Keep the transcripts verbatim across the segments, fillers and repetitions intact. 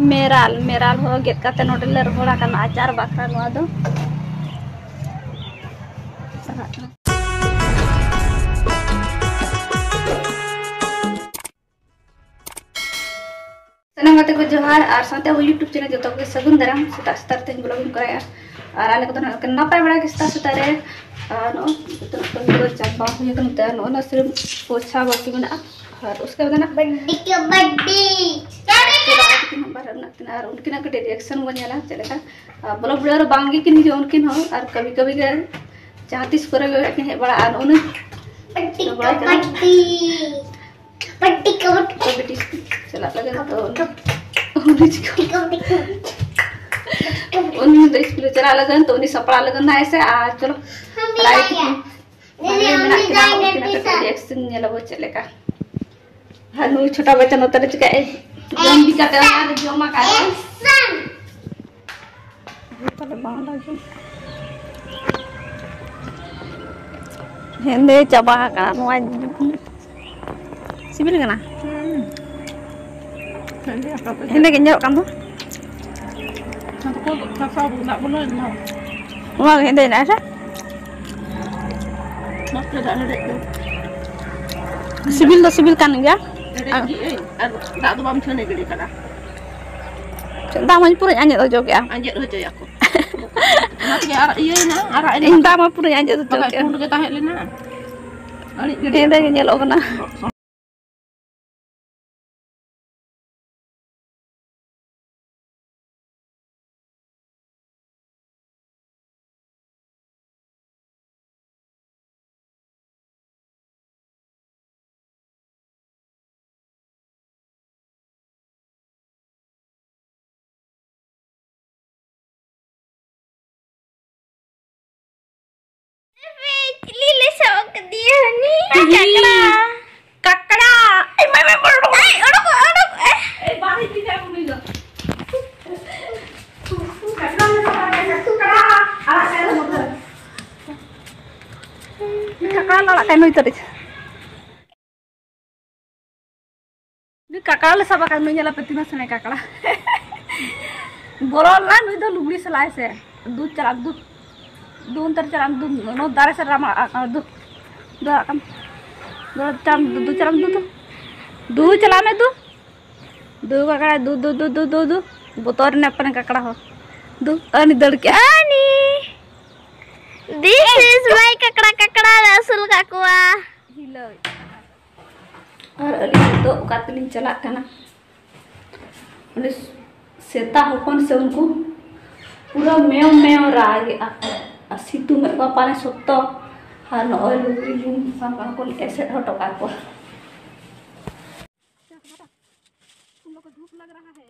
ᱢᱮᱨᱟᱞ, ᱢᱮᱨᱟᱞ ᱦᱚᱸ ᱜᱮᱫ ᱠᱟᱛᱮ ᱱᱚᱰᱮ ᱞᱮ ᱨᱚᱦᱚᱲ ᱟᱠᱟᱱᱟ ᱟᱪᱟᱨ ᱵᱟᱠᱷᱨᱟ ᱱᱚᱣᱟ ᱫᱚ᱾ ᱥᱟᱱᱟᱢ ᱜᱟᱛᱮ ᱠᱚ ᱡᱚᱦᱟᱨ, ᱟᱨ ᱥᱟᱶᱛᱮ ᱟᱵᱚ YouTube ᱪᱮᱱᱮᱞ ᱡᱚᱛᱚ ᱠᱚᱜᱮ ᱥᱟᱹᱜᱩᱱ ᱫᱟᱨᱟᱢ᱾ ᱥᱮᱛᱟᱜ ᱥᱮᱛᱟᱜ ᱛᱮᱦᱮᱧ ᱵᱞᱚᱜ ᱤᱧ ᱠᱚᱨᱟᱣᱮᱫᱼᱟ, ᱟᱨ ᱟᱞᱮ ᱠᱚᱫᱚ ᱱᱟᱜ ᱱᱟᱯᱟᱭ ᱵᱟᱲᱟ ᱜᱮ ᱥᱮᱛᱟᱜ ᱥᱮᱛᱟᱜ ᱨᱮ᱾ ᱟᱨ ᱱᱚᱜᱼᱚᱭ ᱡᱚᱛᱚᱱᱟᱜ ᱠᱟᱹᱢᱤ ᱠᱚᱫᱚ ᱪᱟᱵᱟ ᱦᱩᱭ ᱟᱠᱟᱱ ᱛᱮ ᱱᱚᱜᱼᱚᱭ ᱱᱟ ᱥᱤᱨᱤᱯ ᱯᱳᱪᱷᱟ ᱵᱟᱹᱠᱤ ᱢᱮᱱᱟᱜᱼᱟ᱾ ᱟᱨ ᱩᱥᱠᱮ ᱵᱟᱫ ᱱᱟᱜ ᱵᱟᱰᱰᱤ ᱠᱮ ᱵᱟᱰᱰᱤ᱾ ᱪᱮᱫᱟᱜ ᱩᱱᱠᱤᱱ ᱦᱚᱸ ᱵᱟᱦᱨᱮ ᱢᱮᱱᱟᱜ ᱠᱤᱱᱟ, ᱟᱨ ᱩᱱᱠᱤᱱᱟᱜ ᱠᱟᱹᱴᱤᱡ reaction ᱵᱚᱱ ᱧᱮᱞᱟ ᱪᱮᱫ ᱞᱮᱠᱟ᱾ ᱟᱨ ᱵᱞᱚᱜ ᱵᱷᱤᱰᱤᱭᱳ ᱨᱮ ᱵᱟᱝ ᱜᱮ ᱠᱤᱱ ᱦᱤᱡᱩᱜᱼᱟ ᱩᱱᱠᱤᱱ ᱦᱚᱸ, ᱟᱨ ᱠᱟᱹᱵᱷᱤ ᱠᱟᱹᱵᱷᱤ ᱜᱮ ᱡᱟᱦᱟᱸ ᱛᱤᱥ ᱠᱚᱨᱮ ᱜᱮ ᱠᱤᱱ ᱦᱮᱡ ᱵᱟᱲᱟᱜᱼᱟ᱾ ᱟᱨ ᱩᱱᱟᱹᱜ ᱵᱟᱰᱰᱤ ᱠᱮ ᱵᱟᱰᱰᱤ᱾ ᱵᱟᱲᱟᱭ ᱠᱟᱱᱟ᱾ ᱯᱟᱴᱤ ᱠᱟᱯ᱾ ᱠᱟᱹᱴᱤᱡ ᱪᱟᱞᱟᱜ ᱞᱟᱹᱜᱤᱫ ᱛᱚ ᱩᱱᱤ ᱪᱤᱠᱟᱹ-, ᱩᱱᱤ ᱫᱚ ᱥᱠᱩᱞ ᱪᱟᱞᱟᱜ ᱞᱟᱹᱜᱤᱫ ᱛᱚ ᱩᱱᱤ ᱥᱟᱯᱲᱟᱣ ᱞᱟᱹᱜᱤᱫ ᱱᱟᱭ ᱥᱮ᱾ ᱟᱨ ᱪᱚᱞᱚ ᱵᱟᱲᱟᱭ ᱛᱤᱠᱤᱱ ᱵᱟᱦᱨᱮ ᱢᱮᱱᱟᱜ ᱠᱤᱱᱟ, ᱩᱱᱠᱤᱱᱟᱜ ᱠᱟᱹᱴᱤᱡ reaction ᱧᱮᱞ ᱟᱵᱚ ᱪᱮᱫ ᱞᱮᱠᱟ᱾ ᱟᱨ ᱱᱩᱭ ᱪᱷᱳᱴᱟ ᱵᱟᱪᱪᱟ ᱱᱚᱛᱮ ᱨᱮ ᱪᱤᱠᱟᱹᱭ ᱡᱚᱢ ᱵᱤ ᱠᱟᱛᱮ ᱚᱱᱟ ᱨᱮ ᱡᱚᱢ ᱟᱠᱟᱫ᱾ ᱛᱟᱦᱞᱮ ᱵᱟᱝ ᱞᱟᱜᱮ᱾ ᱦᱮᱸᱫᱮ ᱪᱟᱵᱟ ᱟᱠᱟᱱᱟ ᱱᱚᱣᱟ᱾ ᱥᱤᱵᱤᱞ ᱠᱟᱱᱟ? ᱦᱩᱸ᱾ ᱦᱮᱸᱫᱮ ᱟᱠᱟ ᱯᱮ ᱦᱮᱸᱫᱮ ᱜᱮ ᱧᱮᱞᱚᱜ ᱠᱟᱱ ᱫᱚ᱾ ᱚᱱᱟ ᱫᱚᱠᱚ ᱜᱷᱟᱥᱟᱣ ᱫᱟᱜ ᱵᱚᱞᱚᱭᱮᱱᱟ᱾ ᱱᱚᱣᱟ ᱜᱮ ᱦᱮᱸᱫᱮ ᱦᱮᱱᱟᱜᱼᱟ ᱥᱮ? ᱵᱟᱯᱨᱮ, ᱫᱟᱜ ᱦᱮᱰᱮᱡ ᱫᱚ᱾ ᱥᱤᱵᱤᱞ ᱫᱚ ᱥᱤᱵᱤᱞ ᱠᱟᱱ ᱜᱮᱭᱟ᱾ ᱦᱮᱰᱮᱡ ᱟᱨ ᱜᱮ ᱟᱹᱧ, ᱟᱨ ᱫᱟᱜ ᱫᱚ ᱵᱟᱢ ᱪᱷᱟᱹᱱᱤ ᱜᱤᱰᱤ ᱠᱟᱫᱟ᱾ ᱫᱟᱜ ᱢᱟᱹᱧ ᱯᱩᱨᱟᱹᱧ ᱟᱸᱡᱮᱫ ᱦᱚᱪᱚ ᱠᱮᱜᱼᱟ᱾ ᱟᱸᱡᱮᱫ ᱦᱚᱪᱚᱭᱟᱠᱚ᱾ ᱚᱱᱟ ᱛᱮᱜᱮ ᱟᱨᱟᱜ ᱤᱭᱟᱹᱭᱮᱱᱟ, ᱟᱨᱟᱜ ᱮᱱᱟ᱾ ᱤᱧ ᱫᱟᱜ ᱢᱟ ᱯᱩᱨᱟᱹᱧ ᱟᱸᱡᱮᱫ ᱦᱚᱪᱚ ᱵᱟᱠᱷᱟᱡ ᱠᱮᱜᱼᱟ᱾ ᱯᱩᱸᱰ ᱜᱮ ᱛᱟᱦᱮᱸ ᱞᱮᱱᱟ᱾ ᱟᱹᱲᱤᱡ ᱜᱤᱰᱤ ᱦᱮᱸᱫᱮ ᱜᱮ ᱧᱮᱞᱚᱜ ᱠᱟᱱᱟ᱾ ᱪᱤᱞᱤ ᱞᱮ ᱥᱟᱵ ᱠᱟᱫᱮᱭᱟ? ᱩᱱᱤ ᱠᱟᱠᱲᱟ᱾ ᱠᱟᱠᱲᱟ᱾ ᱮᱭ, ᱢᱟᱭ, ᱢᱟᱭ, ᱚᱰᱚᱠ, ᱚᱰᱚᱠ᱾ ᱮᱭ, ᱚᱰᱚᱠ, ᱚᱰᱚᱠ, ᱮᱭ᱾ ᱮᱭ, ᱵᱟᱝ ᱤᱫᱤ ᱠᱟᱜ ᱩᱱᱤ ᱫᱚ᱾ ᱠᱟᱠᱲᱟ ᱞᱮ ᱥᱟᱵ ᱠᱟᱫᱮᱭᱟ, ᱠᱟᱠᱲᱟ᱾ ᱟᱲᱟᱜ ᱠᱟᱭ ᱢᱮ᱾ ᱠᱟᱠᱲᱟ ᱞᱮ ᱟᱲᱟᱜ ᱠᱟᱭ ᱱᱩᱭ ᱛᱟᱹᱨᱤᱡ᱾ ᱩᱱᱤ ᱠᱟᱠᱲᱟ ᱞᱮ ᱥᱟᱵ ᱟᱠᱟᱫ, ᱱᱩᱭ ᱧᱮᱞᱟᱯᱮ ᱛᱤᱱᱟᱹᱜ ᱥᱮᱬᱟ ᱠᱟᱠᱲᱟ᱾ ᱵᱚᱞᱚ ᱞᱮᱱᱟ ᱱᱩᱭ ᱫᱚ ᱞᱩᱜᱽᱲᱤ ᱥᱟᱞᱟᱭ ᱥᱮ᱾ ᱫᱩ ᱪᱟᱞᱟᱜ ᱫᱩ, ᱫᱩ ᱚᱱᱛᱮ ᱨᱮ ᱪᱟᱞᱟᱜ ᱫᱩ, ᱱᱚ ᱫᱟᱨᱮ ᱥᱮᱫ ᱨᱟᱢᱟ ᱟᱜ ᱫᱩ, ᱫᱩ ᱟᱜ ᱠᱟᱱ᱾ ᱫᱩ ᱪᱟᱞᱟᱜ ᱫᱩ, ᱫᱩ ᱪᱟᱞᱟᱜ ᱫᱩ, ᱫᱩ᱾ ᱫᱩ ᱪᱟᱞᱟᱜ ᱢᱮ ᱫᱩ᱾ ᱫᱩ ᱠᱟᱠᱲᱟ ᱫᱩ, ᱫᱩ, ᱫᱩ, ᱫᱩ, ᱫᱩ, ᱫᱩ᱾ ᱵᱚᱛᱚᱨ ᱨᱮᱱᱟᱜ ᱯᱟᱞᱮ ᱠᱟᱠᱲᱟ ᱦᱚᱸ᱾ ᱫᱩ, ᱟᱨ ᱩᱱᱤ ᱫᱟᱹᱲ ᱠᱮᱜᱼᱟ᱾ ᱟᱱᱤ᱾ This is my ᱠᱟᱠᱲᱟ, ᱠᱟᱠᱲᱟ ᱞᱮ ᱟᱹᱥᱩᱞ ᱠᱟᱜ ᱠᱚᱣᱟ᱾ ᱦᱤᱞᱟᱹᱣ᱾ ᱟᱨ ᱟᱹᱞᱤᱧ ᱱᱤᱛᱚᱜ ᱚᱠᱟ ᱛᱮᱞᱤᱧ ᱪᱟᱞᱟᱜ ᱠᱟᱱᱟ? ᱩᱱᱤ ᱥᱮᱛᱟ ᱦᱚᱯᱚᱱ ᱥᱮ ᱩᱱᱠᱩ ᱯᱩᱨᱟᱹ ᱢᱮᱣ ᱢᱮᱣ ᱨᱟᱜᱮᱜᱼᱟ ᱠᱚ᱾ ᱟᱨ ᱥᱤᱛᱩᱝ ᱮᱫ ᱠᱚᱣᱟ ᱯᱟᱞᱮ ᱥᱚᱠᱛᱚ᱾ ᱟᱨ ᱱᱚᱜᱼᱚᱭ ᱞᱩᱜᱽᱲᱤ ᱞᱤᱧ ᱵᱟᱝ ᱠᱚ ᱮᱥᱮᱫ ᱦᱚᱴᱚ ᱠᱟᱜ ᱠᱚᱣᱟ᱾ तुम लोग को धूप लग रहा है।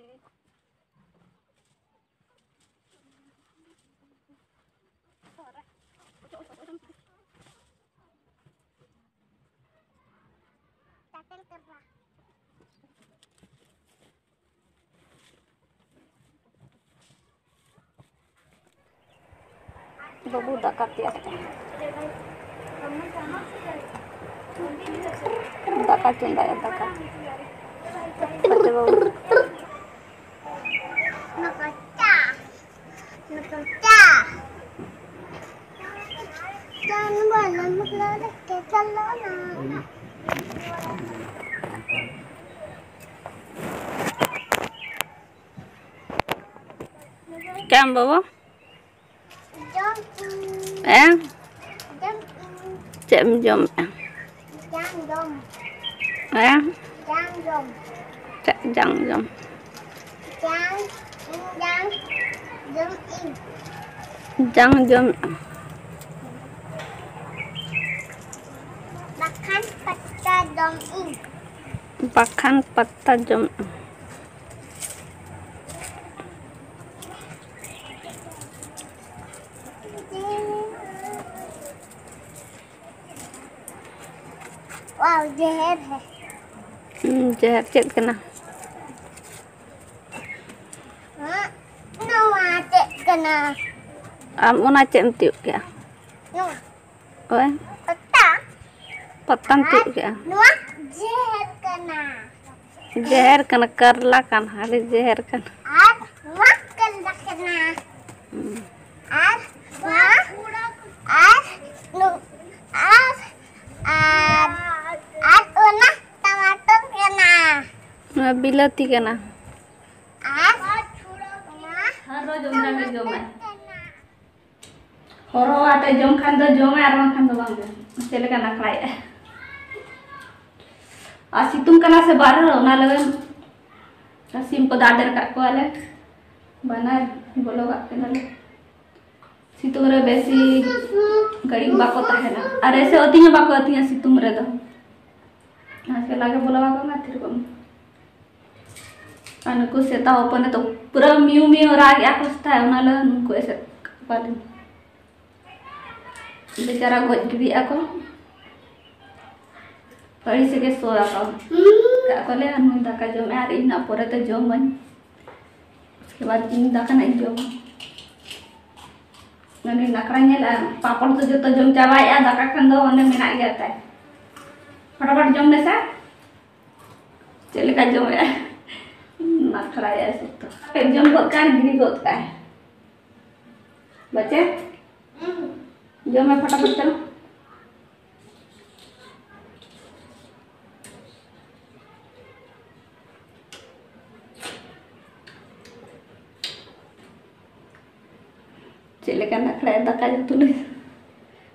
ᱵᱟᱹᱵᱩ ᱫᱟᱠᱟ ᱛᱮᱭᱟᱨ ᱠᱮᱫᱟ᱾ ᱫᱟᱠᱟ ᱪᱚᱸᱫᱟᱭᱟ, ᱫᱟᱠᱟ᱾ ᱯᱟᱪᱮ ᱵᱟᱹᱵᱩ᱾ ᱱᱚᱠᱚ ᱪᱟ᱾ ᱱᱚᱠᱚ ᱪᱟ᱾ ᱪᱟ ᱧᱩ ᱵᱟᱝ ᱧᱟᱢ ᱞᱮᱠᱷᱟᱱ ᱫᱚ ᱪᱮᱫ ᱪᱟᱞᱟᱜᱼᱟ? ᱪᱟᱢ ᱵᱟᱹᱵᱩ? ᱡᱚᱢ ᱤᱧ᱾ ᱮ? ᱡᱚᱢ ᱤᱧ᱾ ᱪᱮᱫ ᱮᱢ ᱡᱚᱢᱮᱫᱼᱟ? ᱡᱟᱝ ᱡᱚᱢ᱾ ᱮ? ᱡᱟᱝ ᱡᱚᱢ᱾ ᱪᱮᱫ ᱡᱟᱝ ᱡᱚᱢ? ᱡᱟᱝ, ᱤᱧ ᱡᱟᱝ ᱡᱚᱢ ᱤᱧ᱾ ᱡᱟᱝ ᱡᱚᱢᱮᱫᱼᱟ? ᱵᱟᱠᱷᱟᱱ ᱯᱟᱛᱟ ᱡᱚᱢ ᱤᱧ᱾ ᱵᱟᱠᱷᱟᱱ ᱯᱟᱛᱟ ᱡᱚᱢᱮᱫᱼᱟ? वाह, जहर है। ᱦᱩᱸ, ᱡᱟᱦᱮᱨ ᱪᱮᱫ ᱠᱟᱱᱟ? ᱦᱮᱸ, ᱱᱚᱣᱟ ᱪᱮᱫ ᱠᱟᱱᱟ? ᱟᱢ ᱚᱱᱟ ᱪᱮᱫ ᱮᱢ ᱛᱤᱭᱳᱜ ᱠᱮᱜᱼᱟ? ᱱᱚᱣᱟ᱾ ᱳᱭ᱾ ᱯᱟᱛᱟ᱾ ᱯᱟᱛᱟᱢ ᱛᱤᱭᱳᱜ ᱠᱮᱜᱼᱟ? ᱱᱚᱣᱟ ᱡᱮᱦᱮᱨ ᱠᱟᱱᱟ᱾ ᱡᱮᱦᱮᱨ ᱠᱟᱱᱟ, ᱠᱟᱨᱞᱟ ᱠᱟᱱᱟ, ᱟᱹᱰᱤ ᱡᱮᱦᱮᱨ ᱠᱟᱱᱟ᱾ ᱟᱨ ᱟᱨ ᱱᱚᱣᱟ, ᱟᱨ ᱱᱩ-, ᱟᱨ, ᱟᱨ, ᱟᱨ ᱚᱱᱟ ᱴᱟᱢᱟᱴᱳ ᱠᱟᱱᱟ᱾ ᱱᱚᱣᱟ ᱵᱤᱞᱟᱹᱛᱤ ᱠᱟᱱᱟ᱾ ᱟᱨ ᱱᱚᱣᱟ ᱦᱚᱨᱚ ᱡᱚᱢ ᱠᱷᱟᱱ ᱫᱚ ᱡᱚᱢᱟᱭ᱾ ᱦᱚᱨᱚ ᱟᱛᱮ ᱡᱚᱢ ᱠᱷᱟᱱ ᱫᱚ ᱡᱚᱢᱟᱭ, ᱟᱨ ᱵᱟᱝᱠᱷᱟᱱ ᱫᱚ ᱵᱟᱝ ᱡᱚᱢ᱾ ᱪᱮᱫ ᱞᱮᱠᱟ ᱱᱟᱠᱷᱲᱟᱭᱮᱫᱼᱟ᱾ ᱟᱨ ᱥᱤᱛᱩᱝ ᱠᱟᱱᱟ ᱥᱮ ᱵᱟᱨᱦᱮ ᱨᱮ, ᱚᱱᱟ ᱞᱟᱹᱜᱤᱫ ᱥᱤᱢ ᱠᱚ ᱫᱟᱜ ᱫᱮᱨ ᱠᱟᱜ ᱠᱚᱣᱟᱞᱮ᱾ ᱵᱟᱱᱟᱨ ᱵᱚᱞᱚ ᱠᱟᱜ ᱠᱤᱱᱟᱞᱮ᱾ ᱥᱤᱛᱩᱝ ᱨᱮ ᱵᱮᱥᱤ ᱜᱷᱟᱹᱲᱤᱡ ᱵᱟᱠᱚ ᱛᱟᱦᱮᱱᱟ, ᱟᱨ ᱮᱥᱮ ᱟᱹᱛᱤᱧ ᱦᱚᱸ ᱵᱟᱠᱚ ᱟᱹᱛᱤᱧᱟ ᱥᱤᱛᱩᱝ ᱨᱮᱫᱚ᱾ ᱟᱨ ᱥᱮ ᱞᱟᱜᱮ ᱵᱚᱞᱚ ᱟᱠᱚ ᱢᱟ ᱛᱷᱤᱨ ᱠᱚᱜ ᱢᱮ᱾ ᱟᱨ ᱱᱩᱠᱩ ᱥᱮᱛᱟ ᱦᱚᱯᱚᱱ ᱫᱚ ᱯᱩᱨᱟᱹ ᱢᱤᱭᱩ ᱢᱤᱭᱩ ᱨᱟᱜ ᱮᱜᱼᱟ ᱠᱚ ᱥᱮᱛᱟ, ᱚᱱᱟ ᱞᱟᱹᱜᱤᱫ ᱱᱩᱠᱩ ᱮᱥᱮᱫ ᱠᱟᱜ ᱠᱚᱣᱟᱞᱤᱧ᱾ ᱵᱮᱪᱟᱨᱟ ᱜᱚᱡ ᱜᱤᱰᱤᱜ ᱟᱠᱚ᱾ ᱟᱹᱲᱤᱥ ᱜᱮ ᱥᱚ ᱟᱠᱚ᱾ ᱠᱟᱜ ᱠᱚᱞᱮ ᱟᱨ ᱱᱩᱭ ᱫᱟᱠᱟ ᱡᱚᱢᱮᱜᱼᱟ ᱟᱨ ᱤᱧ ᱱᱟᱜ ᱯᱚᱨᱮᱛᱮ ᱡᱚᱢᱟᱹᱧ᱾ ᱩᱥᱠᱮ ᱵᱟᱫ ᱤᱧ ᱫᱟᱠᱟ ᱱᱟᱜ ᱤᱧ ᱡᱚᱢᱟ᱾ ᱩᱱᱤ ᱱᱟᱠᱷᱲᱟ ᱧᱮᱞ ᱟᱨ ᱯᱟᱯᱚᱲ ᱫᱚ ᱡᱚᱛᱚ ᱡᱚᱢ ᱪᱟᱵᱟᱭᱮᱜᱼᱟ, ᱫᱟᱠᱟ ᱠᱷᱟᱱ ᱫᱚ ᱚᱸᱰᱮ ᱢᱮᱱᱟᱜ ᱜᱮᱭᱟ ᱛᱟᱭ᱾ ᱯᱷᱚᱴᱟᱯᱷᱚᱴ ᱡᱚᱢ ᱢᱮᱥᱮ᱾ ᱪᱮᱫ ᱞᱮᱠᱟ ᱡᱚᱢᱮᱜᱼᱟ? ᱱᱟᱠᱷᱲᱟᱭᱮᱜᱼᱟ ᱥᱚᱠᱛᱚ᱾ ᱡᱚᱢ ᱜᱚᱫ ᱠᱟᱜᱼᱟᱭ, ᱜᱤᱰᱤ ᱜᱚᱫ ᱠᱟᱜᱼᱟᱭ᱾ ᱵᱟᱪᱮ? ᱡᱚᱢ ᱢᱮ ᱯᱷᱚᱴᱟᱯᱷᱚᱴ ᱪᱚᱞᱚ᱾ ᱪᱮᱫ ᱞᱮᱠᱟ ᱱᱟᱠᱷᱲᱟᱭᱟ ᱫᱟᱠᱟ ᱩᱛᱩ ᱞᱟᱹᱜᱤᱫ᱾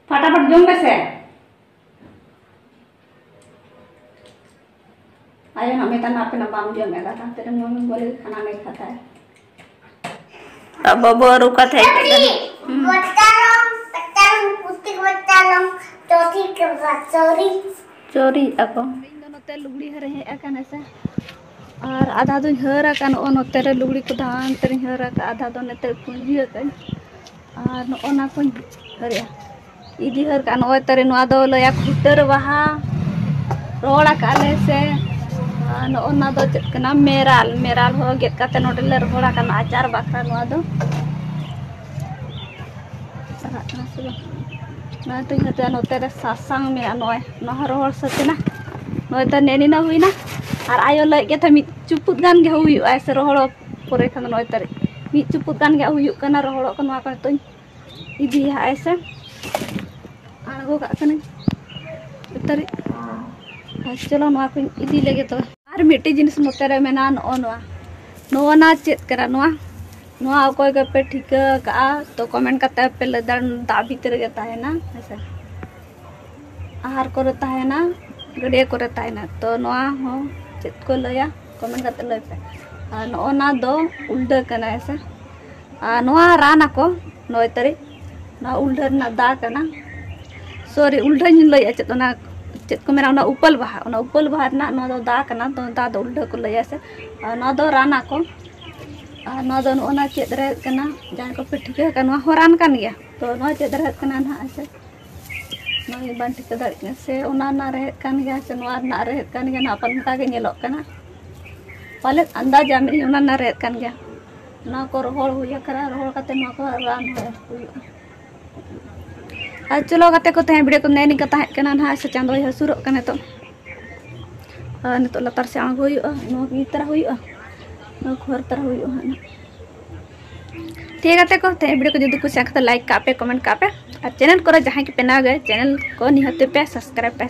ᱯᱷᱟᱴᱟᱯᱷᱟᱴ ᱡᱚᱢ ᱢᱮᱥᱮ᱾ ᱟᱭᱳ ᱦᱟᱸᱜ ᱢᱮᱛᱟᱢᱟ, ᱟᱯᱮ ᱱᱟᱜ ᱵᱟᱢ ᱡᱚᱢ ᱮᱫᱟ, ᱛᱟᱦᱞᱮ ᱢᱚᱢᱤ ᱵᱚᱞᱮ ᱠᱷᱟᱱᱟ ᱱᱟᱭ ᱠᱷᱟᱛᱟ ᱦᱟᱭ᱾ ᱟᱨ ᱵᱟᱵᱟ ᱟᱹᱨᱩᱵ ᱠᱟᱛᱮ ᱦᱮᱡ ᱠᱟᱱᱟ᱾ ᱵᱚᱪᱪᱟ ᱞᱚᱝ, ᱵᱚᱪᱪᱟ ᱞᱚᱝ, ᱯᱩᱥᱴᱤᱠ ᱵᱚᱪᱪᱟ ᱞᱚᱝ, ᱪᱚᱨᱤ ᱠᱟᱵᱟ, ᱪᱚᱨᱤ᱾ ᱪᱚᱨᱤ ᱟᱠᱚ᱾ ᱤᱧ ᱫᱚ ᱱᱚᱛᱮ ᱞᱩᱜᱽᱲᱤ ᱦᱟᱹᱨ ᱤᱧ ᱦᱮᱡ ᱟᱠᱟᱱᱟ ᱥᱮ᱾ ᱟᱨ ᱟᱫᱷᱟ ᱫᱚᱧ ᱦᱟᱹᱨ ᱟᱠᱟᱫ, ᱱᱚᱜᱼᱚ ᱱᱚᱛᱮ ᱨᱮ ᱞᱩᱜᱽᱲᱤ ᱠᱚᱫᱚ ᱦᱟᱱᱛᱮ ᱨᱤᱧ ᱦᱟᱹᱨ ᱟᱠᱟᱫ, ᱟᱫᱷᱟ ᱫᱚ ᱱᱚᱛᱮ ᱯᱩᱸᱡᱤ ᱟᱠᱟᱫ᱾ ᱟᱨ ᱱᱚᱜᱼᱚ ᱱᱟ ᱠᱚᱧ ᱦᱟᱹᱨᱮᱜᱼᱟ, ᱤᱫᱤ ᱦᱟᱹᱨ ᱠᱟᱜᱼᱟ᱾ ᱱᱚᱜᱼᱚᱭ ᱛᱟᱨᱮ ᱱᱚᱣᱟ ᱫᱚ ᱞᱟᱹᱭᱟ ᱠᱷᱩᱴᱟᱹᱨ ᱵᱟᱦᱟ, ᱨᱚᱦᱚᱲ ᱟᱠᱟᱫ ᱞᱮ ᱥᱮ᱾ ᱟᱨ ᱱᱚᱜᱼᱚ ᱱᱟ ᱫᱚ ᱪᱮᱫ ᱠᱟᱱᱟ? ᱢᱮᱨᱟᱞ, ᱢᱮᱨᱟᱞ ᱦᱚᱸ ᱜᱮᱫ ᱠᱟᱛᱮ ᱱᱚᱰᱮ ᱞᱮ ᱨᱚᱦᱚᱲ ᱟᱠᱟᱫ ᱟᱪᱟᱨ ᱵᱟᱠᱷᱨᱟ᱾ ᱱᱚᱣᱟ ᱫᱚ ᱥᱟᱦᱟᱜ ᱠᱟᱱᱟ ᱥᱮ ᱵᱟᱝ? ᱱᱚᱣᱟ ᱛᱮᱧ ᱦᱟᱛᱟᱭᱟ᱾ ᱱᱚᱛᱮ ᱨᱮ ᱥᱟᱥᱟᱝ ᱢᱮᱱᱟᱜᱼᱟ, ᱱᱚᱜᱼᱚᱭ ᱱᱚᱣᱟ ᱦᱚᱸ ᱨᱚᱦᱚᱲ ᱥᱟᱹᱛ ᱮᱱᱟ᱾ ᱱᱚᱜᱼᱚᱭ ᱛᱚ ᱱᱮᱜᱼᱮ ᱱᱤᱱᱟᱹᱜ ᱦᱩᱭᱱᱟ, ᱟᱨ ᱟᱭᱳ ᱞᱟᱹᱭᱮᱫ ᱜᱮ ᱛᱟᱦᱮᱸᱫ ᱢᱤᱫ ᱪᱩᱯᱩᱫ ᱜᱟᱱ ᱜᱮ ᱦᱩᱭᱩᱜᱼᱟ ᱥᱮ ᱨᱚᱦᱚᱲ ᱯᱚᱨᱮ ᱠᱷᱟᱱ ᱫᱚ᱾ ᱱᱚᱜᱼᱚᱭ ᱛᱟᱨᱮ ᱢᱤᱫ ᱪᱩᱯᱩᱫ ᱜᱟᱱ ᱜᱮ ᱦᱩᱭᱩᱜ ᱠᱟᱱᱟ, ᱨᱚᱦᱚᱲᱚᱜ ᱠᱟᱱᱟ᱾ ᱱᱚᱣᱟ ᱠᱚ ᱱᱤᱛᱚᱜ ᱤᱧ ᱤᱫᱤᱭᱟ ᱦᱟᱸᱜ ᱥᱮ, ᱟᱬᱜᱚ ᱠᱟᱜ ᱠᱟᱹᱱᱟᱹᱧ ᱩᱛᱟᱹᱨᱤ᱾ ᱟᱨ ᱪᱚᱞᱚ, ᱱᱚᱣᱟ ᱠᱚᱧ ᱤᱫᱤ ᱞᱮᱜᱮ ᱛᱚᱵᱮ᱾ ᱟᱨ ᱢᱤᱫᱴᱮᱡ ᱡᱤᱱᱤᱥ ᱱᱚᱛᱮ ᱨᱮ ᱢᱮᱱᱟᱜᱼᱟ, ᱱᱚᱜᱼᱚ ᱱᱚᱣᱟ᱾ ᱱᱚᱣᱟ ᱱᱟ ᱪᱮᱫ ᱠᱟᱱᱟ? ᱱᱚᱣᱟ, ᱱᱚᱣᱟ ᱚᱠᱚᱭ ᱠᱚᱯᱮ ᱴᱷᱤᱠᱟᱹ ᱠᱟᱜᱼᱟ ᱛᱚ comment ᱠᱟᱛᱮ ᱯᱮ ᱞᱟᱹᱭ ᱫᱟᱲᱮᱭᱟᱜᱼᱟ᱾ ᱫᱟᱜ ᱵᱷᱤᱛᱤᱨ ᱨᱮᱜᱮ ᱛᱟᱦᱮᱱᱟ ᱦᱮᱸᱥᱮ, ᱟᱦᱟᱨ ᱠᱚᱨᱮ ᱛᱟᱦᱮᱱᱟ, ᱜᱟᱹᱰᱭᱟᱹ ᱠᱚᱨᱮ ᱛᱟᱦᱮᱱᱟ᱾ ᱛᱚ ᱱᱚᱣᱟ ᱦᱚᱸ ᱪᱮᱫ ᱠᱚ ᱞᱟᱹᱭᱟ comment ᱠᱟᱛᱮ ᱞᱟᱹᱭ ᱯᱮ᱾ ᱟᱨ ᱱᱚᱜᱼᱚ ᱱᱟ ᱫᱚ ᱩᱞᱰᱟᱹ ᱠᱟᱱᱟ ᱦᱮᱸᱥᱮ, ᱟᱨ ᱱᱚᱣᱟ ᱨᱟᱱ ᱟᱠᱚ ᱱᱚᱭ ᱛᱟᱹᱨᱤᱠᱷ᱾ ᱱᱚᱣᱟ ᱩᱞᱰᱷᱟᱹ ᱨᱮᱱᱟᱜ ᱫᱟ ᱠᱟᱱᱟ, sorry, ᱩᱞᱰᱷᱟᱹᱧ ᱞᱟᱹᱭᱮᱫᱼᱟ, ᱪᱮᱫ ᱚᱱᱟ, ᱪᱮᱫ ᱠᱚ ᱢᱮᱱᱟ, ᱚᱱᱟ ᱩᱯᱟᱹᱞ ᱵᱟᱦᱟ, ᱚᱱᱟ ᱩᱯᱟᱹᱞ ᱵᱟᱦᱟ ᱨᱮᱱᱟᱜ ᱱᱚᱣᱟ ᱫᱚ ᱫᱟ ᱠᱟᱱᱟ᱾ ᱛᱚ ᱫᱟ ᱫᱚ ᱩᱞᱰᱷᱟᱹ ᱠᱚ ᱞᱟᱹᱭᱟ ᱥᱮ᱾ ᱟᱨ ᱱᱚᱣᱟ ᱫᱚ ᱨᱟᱱ ᱟᱠᱚ᱾ ᱟᱨ ᱱᱚᱣᱟ ᱫᱚ ᱱᱚᱜᱼᱚ ᱱᱟ ᱪᱮᱫ ᱨᱮᱦᱮᱫ ᱠᱟᱱᱟ, ᱡᱟᱦᱟᱸᱭ ᱠᱚᱯᱮ ᱴᱷᱤᱠᱟᱹ ᱟᱠᱟᱫ, ᱱᱚᱣᱟ ᱦᱚᱸ ᱨᱟᱱ ᱠᱟᱱ ᱜᱮᱭᱟ᱾ ᱛᱚ ᱱᱚᱣᱟ ᱪᱮᱫ ᱨᱮᱦᱮᱫ ᱠᱟᱱᱟ ᱱᱟᱦᱟᱜ ᱦᱮᱸᱥᱮ, ᱱᱚᱣᱟ ᱜᱮ ᱵᱟᱝ ᱴᱷᱤᱠᱟᱹ ᱫᱟᱲᱮᱭᱟᱜ ᱠᱟᱱᱟ ᱥᱮ ᱚᱱᱟ ᱨᱮᱱᱟᱜ ᱨᱮᱦᱮᱫ ᱠᱟᱱ ᱜᱮᱭᱟ ᱥᱮ ᱱᱚᱣᱟ ᱨᱮᱱᱟᱜ ᱨᱮᱦᱮᱫ ᱠᱟᱱ ᱜᱮᱭᱟ, ᱱᱟᱦᱟᱜ ᱯᱟᱞᱮ ᱚᱱᱠᱟ ᱜᱮ ᱧᱮᱞᱚᱜ ᱠᱟᱱᱟ᱾ ᱯᱟᱞᱮᱫ ᱟᱱᱫᱟᱡᱟ ᱢᱮᱱᱟᱹᱧ ᱚᱱᱟ ᱨᱮᱱᱟᱜ ᱨᱮᱦᱮᱫ ᱠᱟᱱ ᱜᱮᱭᱟ᱾ ᱱᱚᱣᱟ ᱠᱚ ᱨᱚᱦᱚᱲ ᱦᱩᱭ ᱟᱠᱟᱱᱟ, ᱨᱚᱦᱚᱲ ᱠᱟᱛᱮ ᱱᱚᱣᱟ ᱠᱚ ᱨᱟᱱ ᱦᱩᱭᱩᱜᱼᱟ᱾ ᱟᱨ ᱪᱚᱞᱚ ᱜᱟᱛᱮ ᱠᱚ, ᱛᱮᱦᱮᱧ video ᱠᱚ ᱱᱮᱜᱼᱮ ᱱᱤᱝᱠᱟᱹ ᱛᱟᱦᱮᱸ ᱠᱟᱱᱟ ᱱᱟᱦᱟᱜ, ᱥᱮ ᱪᱟᱸᱫᱳᱭ ᱦᱟᱹᱥᱩᱨᱚᱜ ᱠᱟᱱᱟ ᱱᱤᱛᱚᱜ᱾ ᱟᱨ ᱱᱤᱛᱚᱜ ᱞᱟᱛᱟᱨ ᱥᱮᱫ ᱟᱬᱜᱚ ᱦᱩᱭᱩᱜᱼᱟ, ᱱᱚᱣᱟ ᱤᱭᱟᱹ ᱛᱟᱨᱟ ᱦᱩᱭᱩᱜᱼᱟ, ᱱᱚᱣᱟ ᱠᱷᱚᱨ ᱛᱟᱨᱟ ᱦᱩᱭᱩᱜᱼᱟ ᱦᱟᱸᱜ᱾ ᱴᱷᱤᱠ ᱜᱮᱭᱟ ᱜᱟᱛᱮ ᱠᱚ, ᱛᱮᱦᱮᱧ video ᱠᱚ ᱡᱩᱫᱤ ᱠᱩᱥᱤᱭᱟᱜ ᱠᱷᱟᱱ ᱫᱚ like ᱠᱟᱜ ᱯᱮ, comment ᱠᱟᱜ ᱯᱮ, ᱟᱨ channel ᱠᱚᱨᱮ ᱡᱟᱦᱟᱸᱭ ᱜᱮᱯᱮ ᱱᱟᱣᱟ ᱜᱮ, channel ᱠᱚ ᱱᱤᱦᱟᱹᱛ ᱯᱮ subscribe ᱯᱮ᱾